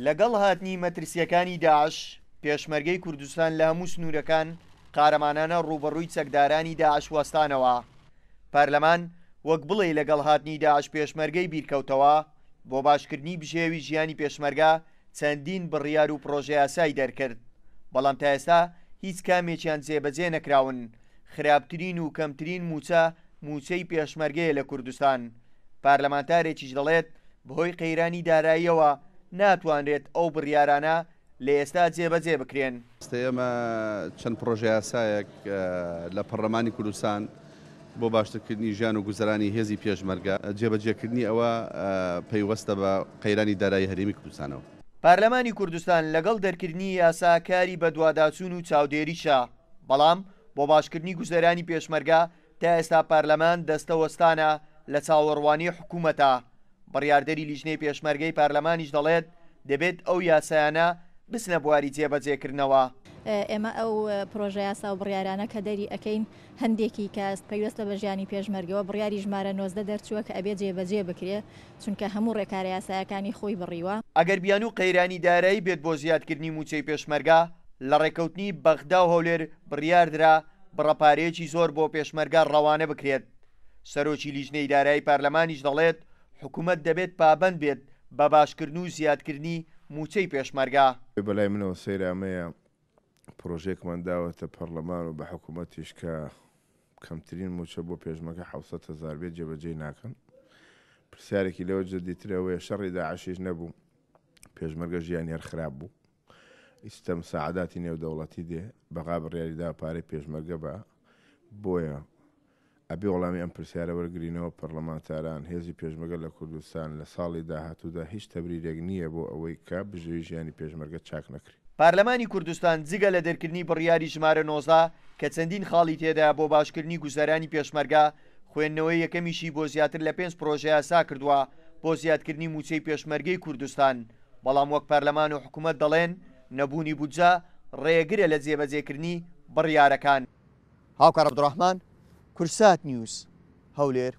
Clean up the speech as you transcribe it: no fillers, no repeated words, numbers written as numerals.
لەگەڵ هاتنی مەترسییەکانی داعش، پێشمەرگەی کوردستان لە هەموو سنوورەکان قارەمانانە ڕووبەڕووی چەکدارانی داعش وەستانەوە. پەرلەمان وەک بڵێی لەگەڵ هاتنی داعش پێشمەرگەی بیرکەوتەوە، بۆ باشکردنی بژێوی ژیانی پێشمەرگە چەندین بڕیار و پڕۆژەیاسای دەرکرد، بەڵام تا ئێستا هیچ کامێکیان جێبەجێ نەکراون، خراپترین و کەمترین مووچە مووچەی پێشمەرگەیە لە کوردستان، پارلەمانتارێکیش دەڵێت بەهۆی قەیرانی داراییەوە ناتوانرێت ئەو بڕیارانە لە ئێستا جێبەجێ بکرێن. ئێستا ئێمە چەند پڕۆژەیاسایەک لە پەڕلەمانی کوردستان بۆ باشترکردنی ژیان و گوزەرانی هێزی پێشمەرگە، جێبەجێکردنی ئەوە پەیوەستە بە قەیرانی دارایی هەرێمی کوردستانەوە. پارلەمانی کوردستان لەگەڵ دەرکردنی یاسا کاری بەدواداچوون و چاودێریشە، بەڵام بۆ باشکردنی گوزەرانی پێشمەرگە تا ئێستا پارلەمان دەستەوەستانە لە چاوەڕوانی حکومەتە، بڕیاردەری لیژنەی پێشمەرگەی پارلەمانیش دەڵێت، دەبێت ئەو یاسایانە بچنە بواری جێبەجێکردنەوە. ئێمە ئەو پرۆژەیاسا و بڕیارانە کە دەری ئەکەین هەندێکی کە پەیوەستە بە ژیانی پێشمەرگەوە، بڕیاری ژمارە 19 دەرچووە کە ئەبێ جێبەجێ بکرێ، چونکە هەموو ڕێکارە یاسایەکانی خۆی بڕیوە. ئەگەر بیانوو قەیرانی دارایی بێت بۆ زیادکردنی مووچەی پێشمەرگە، لە ڕێککەوتنی بەغدا و هەولێر بڕیاردرا بڕە پارەیەکی زۆر بۆ پێشمەرگە ڕەوانە بکرێت. سەرۆکی لیژنەی دارایی پارلەمانیش دەڵێت، حکومەت دەبێت پابەند بێت بە باشکردن و زیادکردنی مووچەی پێشمەرگە. بەلای منەوە سەیرە ئەمەیە پرۆژەیەکمان داوەتە پەرلەمان و بە حکومەتیش کە کەمترین مووچە بۆ پێشمەرگە 700 هەزار بێت جێبەجێی ناکەن. پرسیارێکی لەوە جدیتر ئەوەیە شەڕی داعشیش نەبوو پێشمەرگە ژیانی هەر خراپ بوو. ئیستا مساعداتی نێودەوڵەتی دێ بەغا بڕیاری دا پارەی پێشمەرگە بە بۆیە ئەبێ وەڵامی ئەم پرسیارە وەرگرینەوە پەڕلەمانتاران هێزی پێشمەگە لە کوردستان لە ساڵی داهاتوودا هیچ تەبریرێک نییە بۆ ئەوەی کە بژێوی ژیانی پێشمەرگە چاک نەکرێ. پارلەمانی کوردستان جگە لە دەرکردنی بڕیاری ژمارە 19 کە چەندین خاڵی تێدایە بۆ باشکردنی گوزەرانی پێشمەرگە، خوێندنەوەی یەکەمیشی بۆ زیاتر لە پێنج پرۆژەیاسا کردووە بۆ زیادکردنی مووچەی پێشمەرگەی کوردستان، بەڵام وەک پەرلەمان و حکومەت دەڵێن نەبوونی بودجە ڕێگرە لە جێبەجێکردنی بڕیارەکان. هاوکار عەبدولڕەحمان، کوردسات نیوز، هەولێر.